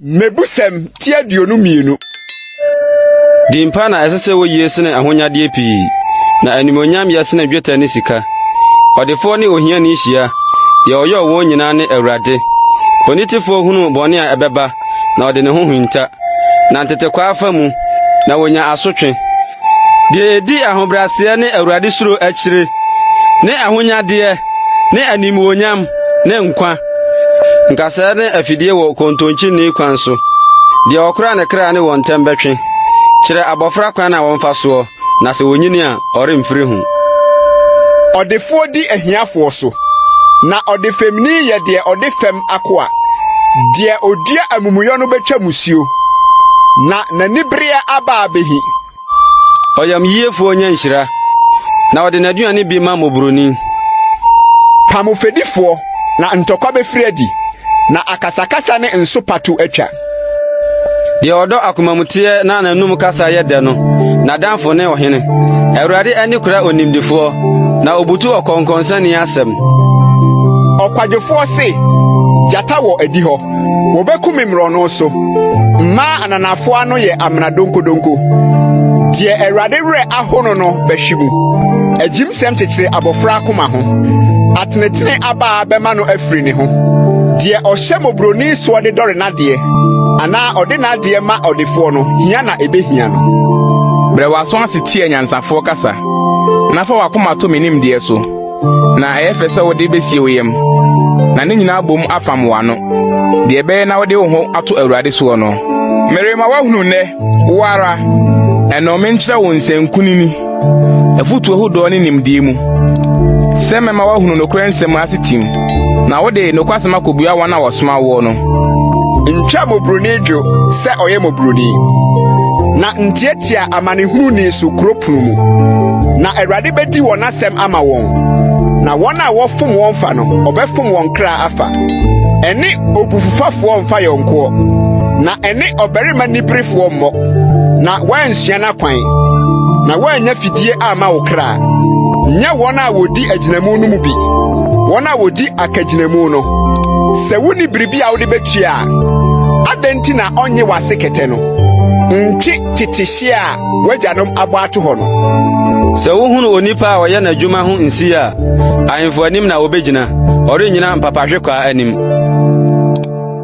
Mmebusɛm ti 22. Din pa na ɛsɛ sɛ woyie sene ahonyadeɛ pii, na animuonyam yɛ sene dwetɛ ne sika. Ɔdefoɔ ne ohiani hyia, deɛ ɔyɔɔ wɔn nyinaa ne Awurade. Onitefoɔ hunu bɔne a ɛbɛba, na ɔde ne ho hinta. Na ntetekwaa fa mu, na wonya asotwe. Deɛ edi ahobrɛaseɛ ne Awurade suro akyire ne ahonyadeɛ ne animuonyam ne nkwa. Nkasɛɛ ne afidie wɔ kontonkyenni kwan so. Deɛ ɔkora ne kra ne wɔn ntam bɛtwe. Kyerɛ abɔfra kwan a wɔmfa soɔ, na sɛ onyini a, ɔremfiri ho. Ɔdefoɔ di ahiafoɔ so, na ɔdefɛmni yɛ deɛ ɔde fɛm akoa. Deɛ odua amumuyɔ no betwa mmusuo, na n'anibereɛ aba abehi. Ɔyamyiefoɔ nya nhyira, na ɔde n'aduane bi ma mmɔborɔni. Pam ofɛdifoɔ, na ntɔkwa bɛfiri adi, na akasakasa ne nsopa to atwa. Deɛ ɔdɔ akomamuteɛ na n'anom kasa yɛ dɛ no, n'adamfo ne ɔhene. Awurade ani kora onimdefoɔ, na obutu ɔkɔnkɔnsani asɛm. Ɔkwadwofoɔ se, "Gyata wɔ adi hɔ, wɔbɛkum me mmorɔno so." Mmaa ananafoɔ ano yɛ amena donkodonko. Deɛ Awurade werɛ aho no no bɛhwe mu. Agyimsɛm kyekyere abɔfra akoma ho. Atenetene abaa bɛma no afiri ne ho. Deɛ ɔhyɛ mmɔborɔni soɔ de dɔre n'adeɛ, anaa ɔde n'adeɛ ma ɔdefoɔ no, hia na ebehia no. Brɛ w'aso ase tie anyansafoɔ kasa, na fa w'akoma to me nimdeɛ so. Na ɛyɛ fɛ sɛ wode besie wo yam, na ne nyinaa bom afam w'ano, deɛ ɛbɛyɛ na wode wo ho ato Awurade soɔ no. Merema woahunu nnɛ, wo ara, ɛno menkyerɛ wo nsɛnkunini, afotu ahodoɔ ne nimdeɛ mu, sɛ mɛma woahunu nokorɛ nsɛm ase tim, na wode nokwasɛm akɔbua wɔn a wɔsoma woɔ no. Ntwa mmɔborɔni dwo sɛ ɔyɛ mmɔborɔni, na ntiatia amanehununi so kuro pono mu. Na Awurade bedi wɔn asɛm ama wɔn, na wɔn a wɔfom wɔn fa no, ɔbɛfom wɔn kra afa. Ɛne obufufafoɔ mfa yɔnkoɔ, na ɛne ɔbarima niberefoɔ mmɔ, na woansua n'akwan, na woannya fidie amma wo kra. Nyɛ wɔn a wodi agyinamu no mu bi, wɔn a wodi akagyinamu no. Sɛ wonni biribi a wode betua a, adɛn nti na ɔnnye w'ase kɛtɛ no? Ntwe tete hye a w'agyanom abɔ ato hɔ no. Sɛ wohunu onipa a ɔyɛ n'adwuma ho nsi a, ahemfo anim na obegyina, ɔrennyina mpapahwekwaa anim.